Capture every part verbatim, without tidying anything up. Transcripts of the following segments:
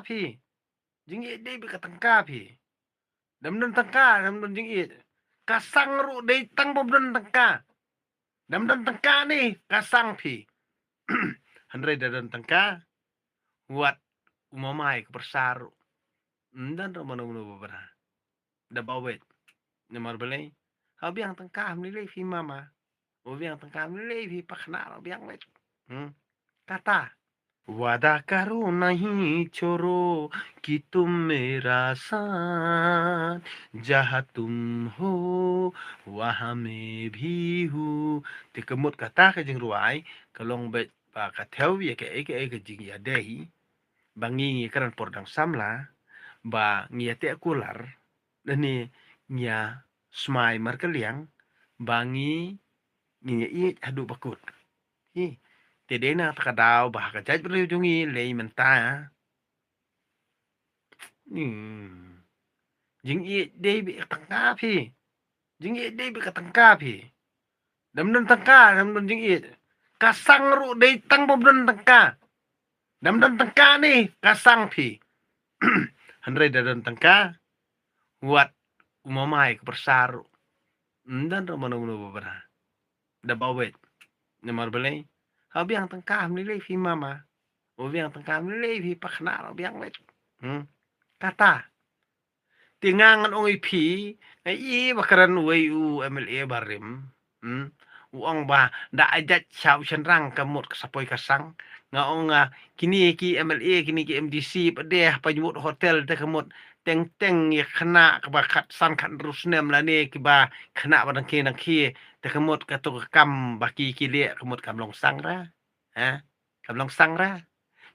phi. Jingïeit dei bad ka tyngka phi. Dam don tyngka, dam don jingïeit. Ka sang ruh dei tang bym don tyngka. Dam don tyngka ne, ka sang phi. Hynrei da don tyngka, wat u mamai ka pyrsa ruh. Ym don ruh mano mano ba bra. Da ba wet. Namar balei? Ha biang tyngka, ym lei lei phi mama. U biang tyngka, ym lei lei phi pakna, u biang wet. Hmm. Kata. वादा करो नहीं छोड़ो कि तुम मेरा साथ, जहाँ तुम हो वहाँ मैं भी हूँ. Te ka mut kata ka jingrwai, ka long beit ba ka thew ïa kaei kaei ka jingïadei. Ba ngi ngi kren por dang samla, ba ngi ïa teh kular, lane ngi ïa smai markylliang, ba ngi ngi ïa ïeit haduh ba kut. Hi. Te dei na kata ka daw ba ha ka jaitbynriew jong ngi lei mynta. Hmm. Jingïeit dei bad ka tyngka phi. Jingïeit dei bad ka tyngka phi. Dam don tyngka, dam don jingïeit. Ka sang ruh dei tang bym don tyngka. Dam don tyngka ne, ka sang phi. Hynrei da don tyngka, wat u mamai ka pyrsa ruh. Ym don ruh mano mano ba bra. Da ba wet. Namar balei? Ha biang tyngka, ym lei lei phi mama. U biang tyngka, ym lei lei phi pakna, u biang wet. Hmm. Kata. Te nga ngan ong ïa phi, nga i ba kren uwei u M L A barim. Hmm. U ong ba da ai jait sha u shynrang ka mut ka sa poi ka sang. Nga ong nga, kine ki M L A, kine ki M D C, ba dei ha pynmut hotel te ka mut teng teng ïa khynnah kaba khatsan khathynriew snem lane kiba khynnah ba dang khie dang khie, te ka mut kato ka kam ba ki ki leh ka mut kam long sang ra. Ha? Kam long sang ra.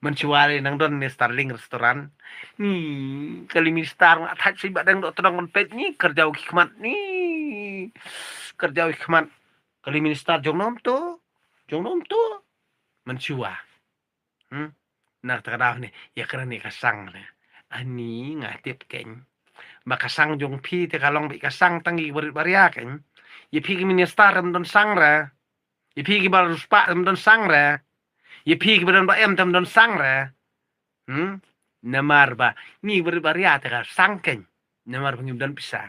Mynshuwa lei nang don ne Starling Restaurant. Ni, kali minister nga thait shi ba dang dok tdong kan pet ni, kyrjaw ki khmat ni. Kyrjaw ki khmat. Kali minister jong nom tu. Jong nom tu. Mynshuwa. Hmm? Na kata ka daw ne, ïa kren ne ka sang ne. Ani nga tip keiñ. Ba ka sang jong phi te ka long beit ka sang tang ki barit baria keiñ. Ïa phi ki minister ym don sang ra. Ïa phi kiba riewspah te ym don sang re. Ïa phi kiba don ba em te ym don sang re. Hmm? Namar ba ngi barit baria te ka sang keiñ. Namar ba ngim don pisa.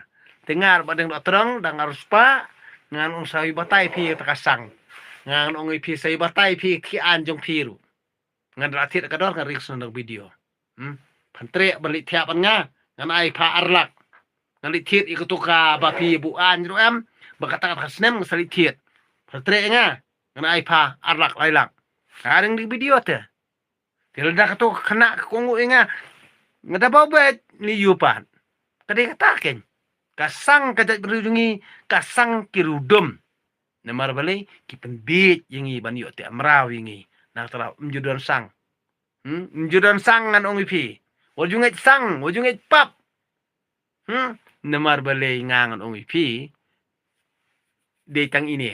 Te nga ba dang dok tdong, dang riewspah, ngan ong sa ïa batai phi te ka sang. Ngan ong ïa phi sa ïa batai phi ki an jong phi ruh. Ngan da thied ka dor ngan ring sngewbha video. Hmm. Phan treh ban leit thiah ban nga. Ngan ai pha ar lak. Ngan leit thied ïa kato kaba phi buh aiñ ruh em. Ba kata kata ka snem ngan sa leit thied. Phan treh nga. Ngan ai pha ar lak lai lak. Nga ring ring video te. Te lada kato ka khynnah ka kohnguh ïa nga. Nga da ba beit ni ïu pat. Ka dei kata keiñ. Ka sang ka jaitbynriew jong ngi, ka sang ki rudum. Namar balei ki pynbieit ïa ngi ban ïoh teh mraw ïa ngi. Na kata ym ju don sang. Hmm? Ym ju don sang ngan ong ïa phi. Wat ju ngeit sang, wat ju ngeit pap. Hmm? Namar balei nga ngan ong ïa phi. Dei tang ine.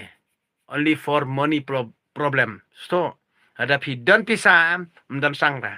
Only for money pro- problem. So, lada phi don pisa ym don sang ra.